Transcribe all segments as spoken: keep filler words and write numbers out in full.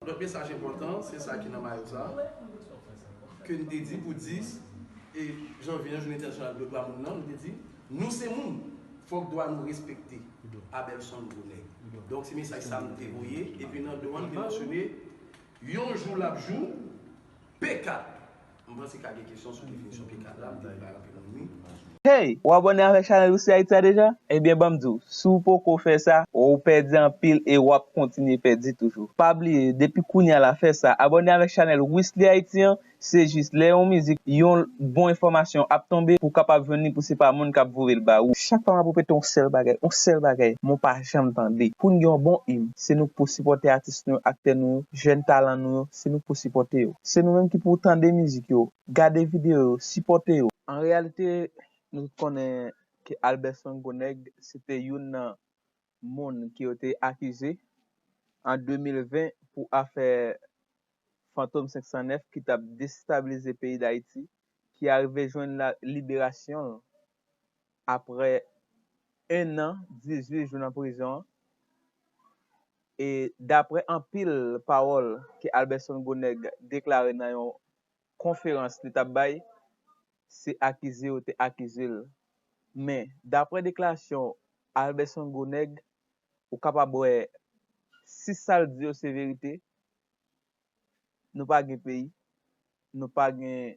Lòt mesaj enpòtan, se sa ki nan mayo sa, ke n te di pou dis janvye an, Jounen Entènasyonal Dwa Moun nan, nou te di, nou se moun, fòk dwa nou respekte. Abelson Gwo Nèg. Donk, se mesaj sa m te voye, epi nan do a, m te mansyone, yon jou l ap jou, P kat. M panse ka gen kesyon sou definisyon P kat la, m te bay anpil moun wi. Hey, w abòne avèk chanèl Wesley Haiti a deja? Ebyen, ban m di w, si w poko fè sa, w pèdi anpil e w ap kontinye pèdi toujou. Pa bliye, depi kounye a la, fè sa, abòne avèk chanèl Wesley Haiti an, se jis lè yon mizik, yon bon enfòmasyon ap tonbe, pou w kapab jwenn li, pou se pa moun k ap voye l ba ou. Chak fwa m ap repete yon sèl bagay, yon sèl bagay, men w pa janm tande. Pou n gen yon bon im, se nou k pou sipòte atis nou yo, aktè nou yo, jèn talan nou yo, se nou k pou sipòte yo. Se nou menm ki pou tande mizik yo, gade videyo yo, sipòte yo. An reyalite, nou tout konnen ke Albèson Gwo Nèg se te youn nan moun ke yo te akize an de mil ven pou afè Fantom senk san nèf ki t ap destabilize peyi Dayiti, ki arive jwenn la, liberasyon l apre en an, dizuit jou nan prizon an. E daprè anpil pawòl ke Albèson Gwo Nèg deklare nan yon konferans li t ap bay, se akize yo te akize l. Men, daprè deklarasyon Albèson Gwo Nèg, ou kapab wè si sa l di yo se verite, nou pa gen peyi, nou pa gen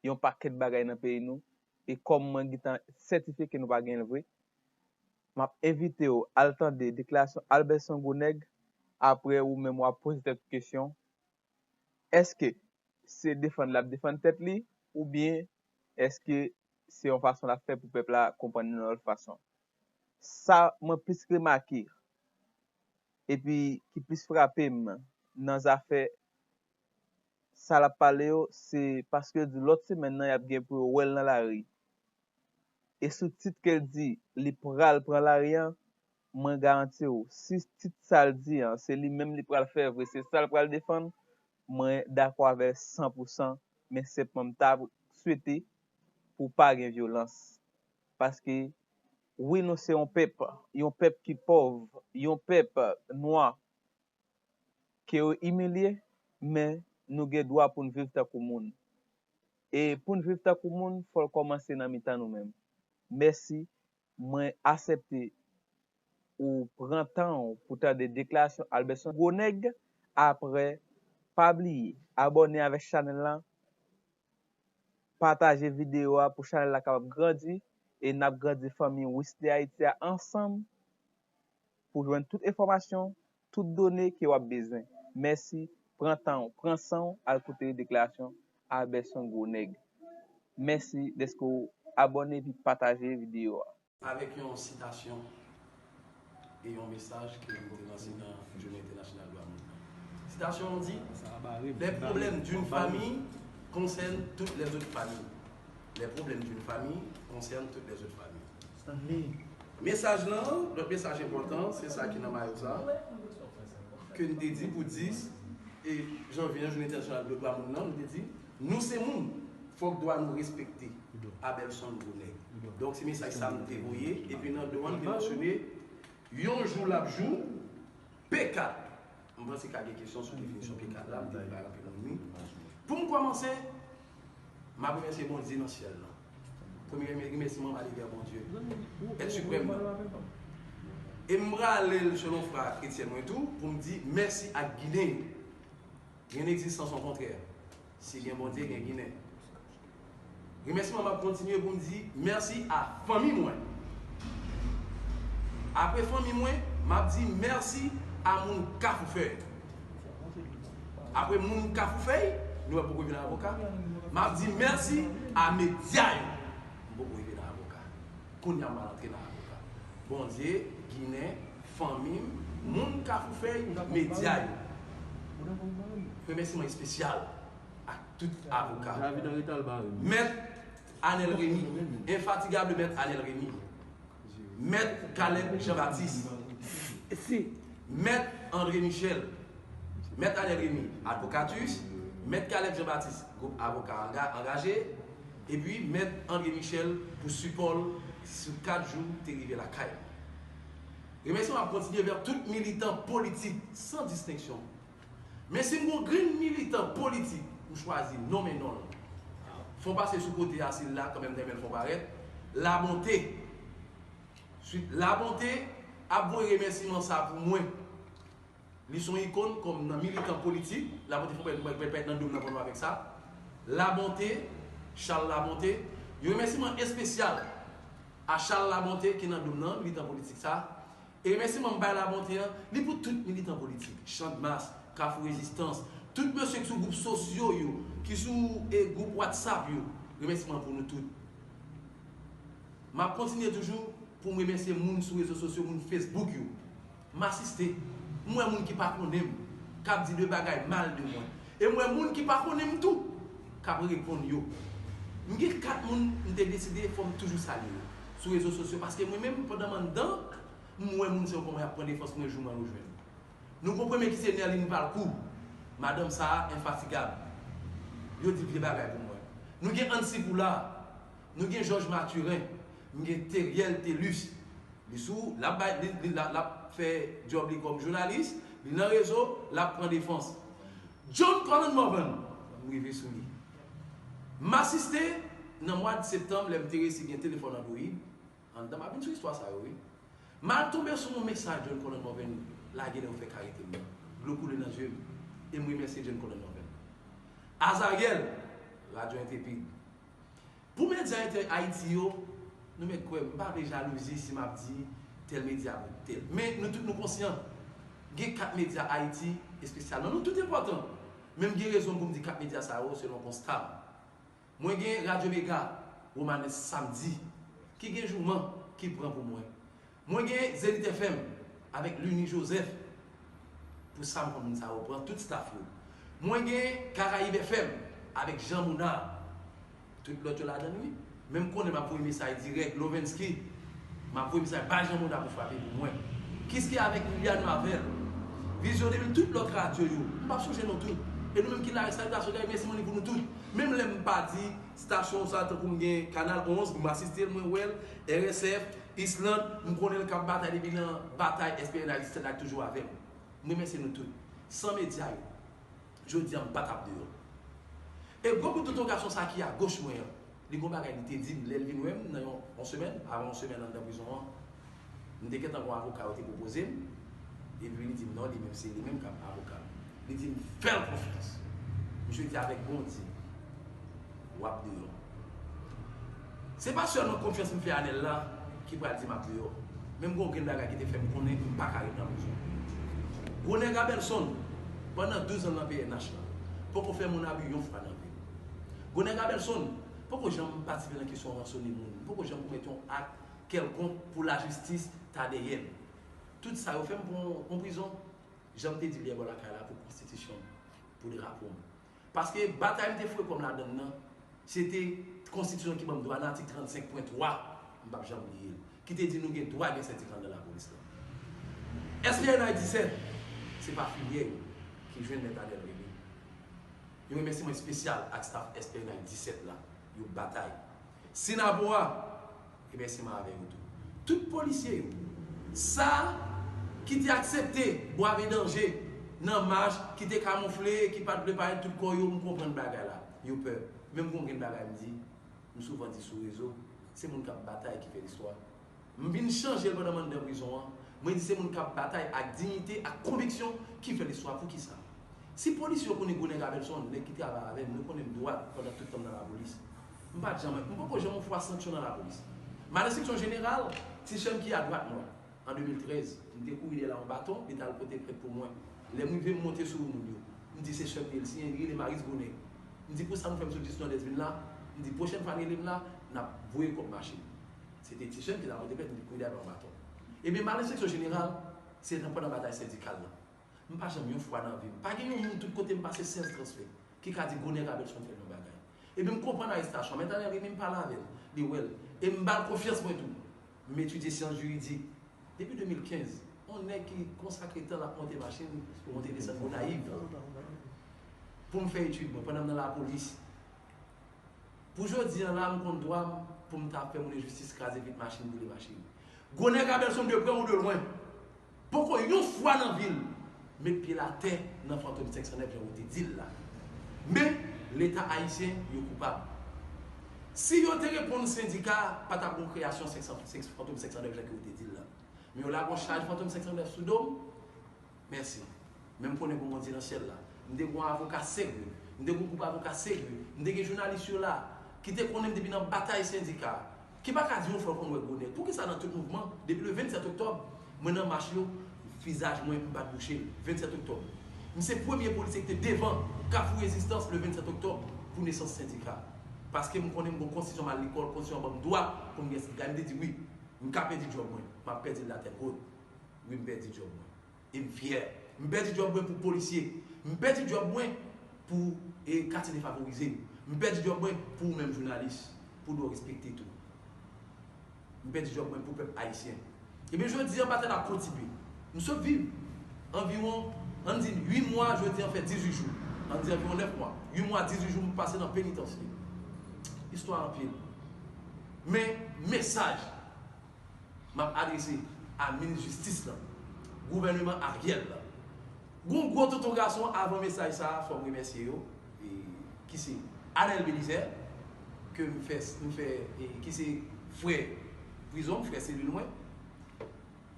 yon pakèt bagay nan peyi nou, e kòm mwen gentan sètifye ke nou pa gen l vre, m ap envite w al tande deklarasyon Albèson Gwo Nèg, apre ou menm w ap poze tèt ou kesyon, èske se defann l ap defann tèt li, oubyen èske se yon fason l ap fè pou pèp la konprann li yon lòt fason? Sa mwen plis remake, epi ki plis frape m nan zafè sa l ap pale yo, se paske yo di lòt semèn nan y ap gen pou yo wè l nan lari. E sou tit ke l di li pral pran lari an, mwen garanti w, si tit sa l di an, se li menm li pral fè vre, se sa l pral defann, mwen dakò avè l san pou san, men senpman m ta swete pou pa gen vyolans. Paske, wi, nou se yon pèp, yon pèp ki pòv, yon pèp nwa, ke yo imilye, men nou gen dwa pou n viv tankou moun. E pou n viv tankou moun, fò l kòmanse nan mitan nou menm. Mèsi, mwen aksepte ou pran tan w pou tande deklarasyon Albèson Gwo Nèg. Apre, pa bliye abòne avèk chanèl la, pataje videyo a pou chanèl la kapab grandi, e n ap grandi fanmi Wesley Haiti a ansanm pou jwenn tout enfòmasyon, tout done ke w ap bezwen. Mèsi, pran tan w, pran san w, al koute deklarasyon Albèson Gwo Nèg. Mèsi dèske w abòne epi pataje videyo a. Avèk yon sitasyon e yon mesaj ke nou te lanse nan Jounen Entènasyonal Dwa Moun nan. Sitasyon an di, les problèmes d'une famille concernent toutes les autres familles. Les problèmes d'une famille concernent toutes les autres familles. Mesaj lan, lòt mesaj enpòtan, se sa ki nan mayo sa, ke n te di pou dis janvye an, Jounen Entènasyonal Dwa Moun nan, nou te di, nou se moun, fòk dwa nou respekte. Abelson Gwo Nèg. Donk, se mesaj sa m te voye, epi nan do a, m te mansyone, yon jou l ap jou, P kat. M panse ka gen kesyon sou definisyon P kat la, m te bay anpil moun wi. Pou m kòmanse, m ap remèsye Bondye nan syèl lan. Premye remèsiman m ale vè Bondye, Èt Siprèm nan. E m prale l selon fwa kretyèn mwen tou, pou m di mèsi ak Ginen yo. Gen egzistans, okontrè. Si gen Bondye, gen Ginen. Remèsiman m ap kontinye pou m di mèsi a fanmi mwen. Apre fanmi mwen, m ap di mèsi a moun Kafou Fèy. Apre moun Kafou Fèy, nou wè poko vin avoka, m ap di mèsi a medya yo. M poko rive nan avoka. Kounye a m al antre nan avoka. Bondye, Ginen, fanmi m, moun Kafou Fèy, medya yo. Remèsiman espesyal ak tout avoka. Mèt Anèl Remy, enfatigab Mèt Anèl Remy. Mèt Caleb Jean Baptiste. Mèt André Michel. Mèt Anèl Remy, Advocatus. Mèt Caleb Jean Baptiste, gwoup avoka anga-, angaje. Epi Mèt André Michel pou sipò l sou kat jou te rive lakay mwen. Remèsiman ap kontinye vè tout militan politik san distenksyon. Men si m gon grenn militan politik, m chwazi nonmen non l. Fè w pase sou kote a, si l la, kanmenm, m ta renmen l fè w parèt. Labonte. Swit Labonte ap voye remèsiman sa pou mwen. Li se yon ikòn kòm nan militan politik. Labonte fè w pèt nan do m nan pran nou avèk sa. Labonte, Charles Labonte. Yon remèsiman espesyal a Charles Labonte ki nan do m nan, militan politik sa. E remèsiman m bay Labonte an, li pou tout militan politik, Channmas, Kafou Rezistans, tout mesye ki sou gwoup sosyo yo, ki sou e, gwoup WhatsApp yo, remèsiman pou nou tout. M ap kontinye toujou pou m remèsye moun sou rezo sosyo, moun Facebook yo. M asiste, m wè moun ki pa konnen m, k ap di de bagay mal de mwen. E m wè moun ki pa konnen m tou, k ap reponn yo. M gen kat moun m te deside fò m toujou salye yo sou rezo sosyo, paske mwen menm, pandan m anndan, m wè moun se yo kòman y ap pran defans mwen jou mwen yo jwenn. Nou gon premye ki se Nerline Valcourt, madanm sa a enfatigab. Yo di vye bagay pou mwen. Nou gen Ancy Poulard, nou gen Georges Mathurin, m gen Theriel Thelus. Li sou, l ap bay, li, li, l ap, l ap fè djòb li kòm jounalis, li nan rezo, l ap pran defans. John Colin Morvan, m rive sou li. M asiste nan mwa septanm, lè m te resi gen telefòn Android, anndan m ap vin sou istwa sa yo, wi. M al tonbe sou yon mesaj John Colin Morvan lage lè yo fè karite m nan. Dlo koule nan zye m, e m remèsye John Colin Morvan. Azariel, Radyo Entrepid. Pou medya entè Ayiti yo, nou mèt kwè m, m pa vle jalouzi si m ap di tèl medya pou tèl. Men nou tout nou konsyan, gen kat medya Ayiti espesyalman. Nou tout enpòtan. Men m gen rezon pou m di kat medya sa yo selon konsta m. Mwen gen Radyo Mega, Romanes Samdi, ki gen jouman, ki pran pou mwen. Mwen gen Zenith F M avèk Lunie Joseph, pou sa m konn moun sa yo pran, tout staff yo. Mwen gen Karayib F M avèk Jean Monard, tout lòt yo ladan l wi. Men m konnen m ap voye mesaj dirèk, Lovensky, m ap voye mesaj bay Jean Monard pou frape pou mwen. Kiske avèk Liliane Marvel, Vizyon de mil, tout lòt radyo yo, m p ap sonje non tout. E nou menm ki la, salutasyon, remèsiman li pou nou tout. Menm lè m pa di stasyon sa, tankou m gen Kanal onz, m asiste l, mwen wè l, R S F, Island, m konnen l k ap batay depi nan batay S P N A disèt la, l toujou avè m. M remèsye nou tout. San medya yo, jodi a m pa t ap deyò. E gwo bout tonton gason sa ki agoch mwen an, li gon bagay li te di m lè l vin wè m nan yon, yon semèn, avan yon semèn anndan prizon an. M te gentan gon avoka yo te pwopoze m, epi li di m non, li menm se li menm k ap avoka m. Li di m fè l konfyans. Misye di avèk Bondye, w ap deyò. Se pa sèlman konfyans m fè Anèl la ki pral di m ap deyò. Men m gon grenn bagay ki te fè m konnen m pa ka ret nan prizon. Gwo nèg Abelson, pandan douz an nan P N H la, poko fè moun abi yon fwa nan vi l. Gwo nèg Abelson poko janm patisipe nan kesyon ransone moun. Li poko janm komèt yon ak kèlkonk pou lajistis ta dèyè l. Tout sa yo fè m pran yon prizon. Jan m te di l yè bò lakay la, pou konstitisyon m, pou drapo m. Paske batay m te foure kò m ladan l nan, se te konstitisyon ki ban m dwa nan atik trannsenk pwen twa, m p ap janm bliye l, ki te di nou gen dwa gen sendika anndan lapolis la. S P N A disèt, se pa filyè yo ki jwenn mèt Anèl Remy. Yon remèsiman espesyal ak staff S P N A disèt la, yo batay. Sinapowa, remèsiman avè yo tou. Tout polisye yo, sa ki te aksepte brave danje nan mach, ki te kamoufle, ki pa t vle parèt tout kò yo, m konprann bagay la. Yo pè. Men m gon grenn bagay m di, m souvan di sou rezo, se moun k ap batay ki fè listwa. M vin chanje l pandan m anndan prizon an. Mwen di se moun k ap batay ak diyite, ak konviksyon ki fè listwa. Poukisa? Si polisye yo konnen gwo nèg Abelson, nèg ki travay avè m, nou konnen m dwat pandan tout tan m nan lapolis. M pa t janm, m poko janm yon fwa sanksyon nan lapolis. M al enstriksyon jeneral, Ti Chèn ki adwat mwen, an de mil trèz, m te kouri dèyè l a yon baton, li t al pote plent pou mwen. Lè m rive, m monte sou moun yo. M di se chèf li ye, l siyen, li rele Maris Gwo Nèg. M di pou sa nou fè m sou dis Nòdès vin la? M di pwochèn fwa l rele m la, n ap voye kòb mache. Se te Ti Chèn ki t al pote plent, m te kouri dèyè l a yon baton. Ebyen, m al enstriksyon jeneral, se nan, pandan batay sendikal la. M pa janm yon fwa nan vi m, pa gen yon moun tout kote m pase, sèz transfè, ki ka di gwo nèg Abelson fè m yon bagay. Epi m konprann arestasyon an, mèt Anèl Remy, m pale avè l, li wè l. E m ba l konfyans mwen tou. M etidye syans jiridik. Depi de mil kenz, yon nèg ki konsakre tan l ap monte machin, monte desann Gonayiv, pou m fè etid mwen, pandan m nan lapolis. Pou jodi a la, m konn dwa m pou m ta fè moun enjistis, kraze vit machin, boule machin. Gwo nèg Abelson, de près ou de loin, poko yon fwa nan vi l, met pye l atè nan Fantom senk san nèf jan ou te di l la. Men, Leta ayisyen, yo koupab. Si yo te reponn sendika, pa t ap gen kreyasyon senk san, senk, Fantom senk san nèf jan ke ou te di l la. Men yo lage yon chaj Fantom senk san nèf sou do m. Mèsi. Men m konnen gen yon Bondye nan syèl la. M te gen yon avoka serye. M te gen yon gwoup avoka serye. M te gen jounalis yo la ki te konnen m depi nan batay sendika. Ki pa ka di yon fwa konn wè gwo nèg. Poukisa nan tout mouvman, depi le vennsèt oktòb, mwen nan mach yo, vizaj mwen m pa t bouche l. Vennsèt oktòb. M se premye polisye ki te devan Kafou Rezistans le vennsèt oktòb pou nesans sendika. Paske m konnen m gen yon konstitisyon, m al lekòl, konstitisyon an ban m dwa pou m gen sendika. M te di wi, m ka pèdi djòb mwen, m ap pèdi l la tèt wot. Wi, m pèdi djòb mwen. E m fyè. M pèdi djòb mwen pou polisye. M pèdi djòb mwen pou e, katye defavorize yo. M pèdi djòb mwen pou ou menm jounalis, pou dwe respekte tou. M pèdi djòb mwen pou pèp ayisyen. Ebyen, jodi an, batay la kontinye. M sot viv anviwon, ann di, uit mwa, jodi an fè dizuit jou. Ann di anviwon nèf mwa. Uit mwa, dizuit jou, m pase nan penitansye. Istwa anpil. Men, mesaj m ap adrese a minis jistis lan, gouvèneman Ariel la. Gon gwo tonton gason avan mesaj sa a, fò m remèsye yo, e, ki se Anel Belizaire, ke m fè, m fè, e, ki se frè prizon m, frè selil mwen.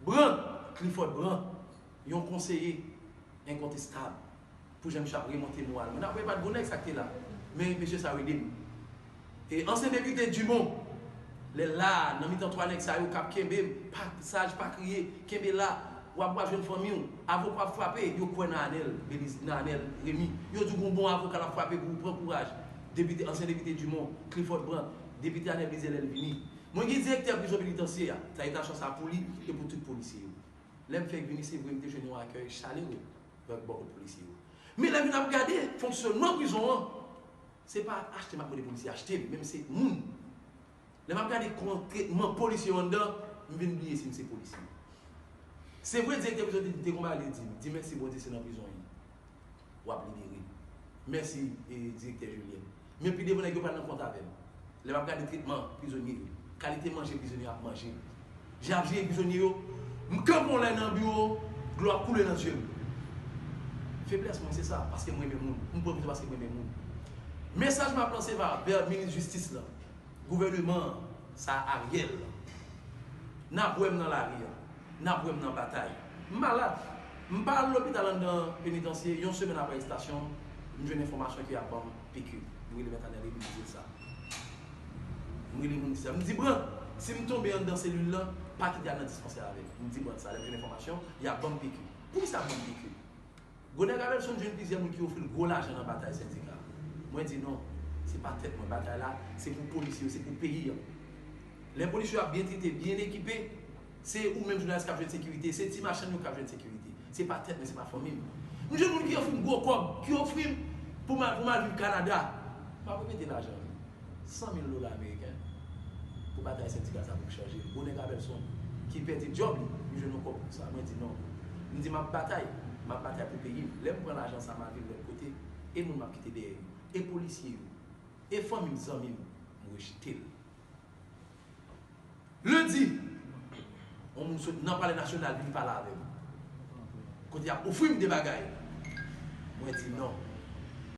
Brand, Clifford Brand, yon konseye enkontestab pou jan misye ap remonte moral mwen. Apre, pa t gwo nèg sa k te la. Men mesye sa yo ede m. E ansyen depite Dumont, lè l la, nan mitan twa nèg sa yo k ap kenbe m, pa saj, pa kriye, kenbe la, w ap, w ap jwenn fanmi w. Avoka w ap frape, yo kwè nan Anel, Beliz, nan Anel Remy. Yo di w gon bon avoka l ap frape pou ou, pran kouraj. Depite, ansyen depite Dumont, Clifford Brand, depite Anel Belizaire lè l vini. Mwen gen direktè prizon penitansye a, salitasyon sa pou li e pou tout polisye yo. Lè m fèk vini, se vre, m te jwenn yon akèy chalere bò kot polisye yo. Men lè m vin ap gade fonksyònman prizon an, se pa achte m ap mande polisye achte m, men m se moun. Lè m ap gade kòman tretman polisye yo anndan, m vin bliye si m se polisye. Se vre, direktè prizon te, te gon bagay li di m, di mèsi Bondye se nan prizon w ye. W ap libere. Mèsi, e, direktè Julien. Men pi devan nèg yo pral nan kont avè m. Lè m ap gade tretman prizonye yo, kalite manje prizonye yo ap manje, jan y ap jere prizonye yo, m kanpe yon lè nan biwo, dlo ap koule nan zye m. Feblès mwen se sa, paske m renmen moun. M pran prizon paske m renmen moun. Mesaj m ap lanse va, vè minis jistis lan, gouvèneman sa Ariel lan. N ap wè m nan lari a. N ap wè m nan batay. M malad. M pa al lopital anndan penitansye, yon semèn apre arestasyon m, m jwenn enfòmasyon ke y ap ban m P Q. M rele mèt Anel Remy, m di l sa. M rele moun ki sa. M di, Brand, si m tonbe anndan selil lan, pa kite al nan dispansè avè m. M di Brand sa, lè m jwenn enfòmasyon, y ap ban m P Q. Poukisa y ap ban m P Q? Gonèg Abelson jwenn plizyè moun ki ofri l gwo lajan nan batay sendika. Mwen di non, se pa tèt mwen. Batay la, se pou polisye yo, se pou peyi an. Lè polisye yo ap byen trete, byen ekipe, se ou menm jounalis k ap jwenn sekirite, se ti machann yo k ap jwenn sekirite. Se pa tèt mwen, se pa fanmi m. M jwenn moun ki ofri m gwo kòb, ki ofri m pou m al, pou m al viv Kanada. M ap repete lajan an. San mil dola ameriken pou batay sendikal sa pou m chanje. Gonèg Abelson ki pèdi djòb li, li jwenn yon kòb pou sa. Mwen di non. M di m ap batay, m ap batay pou peyi m. Lè m pran lajan sa, m al viv lòt kote, e moun m ap kite dèyè yo, e polisye yo, e fanmi m, zanmi m, m rejte l. Lendi, yon moun sot nan Palè Nasyonal vin pale avè m. Kote y ap ofri m de bagay. Mwen di non.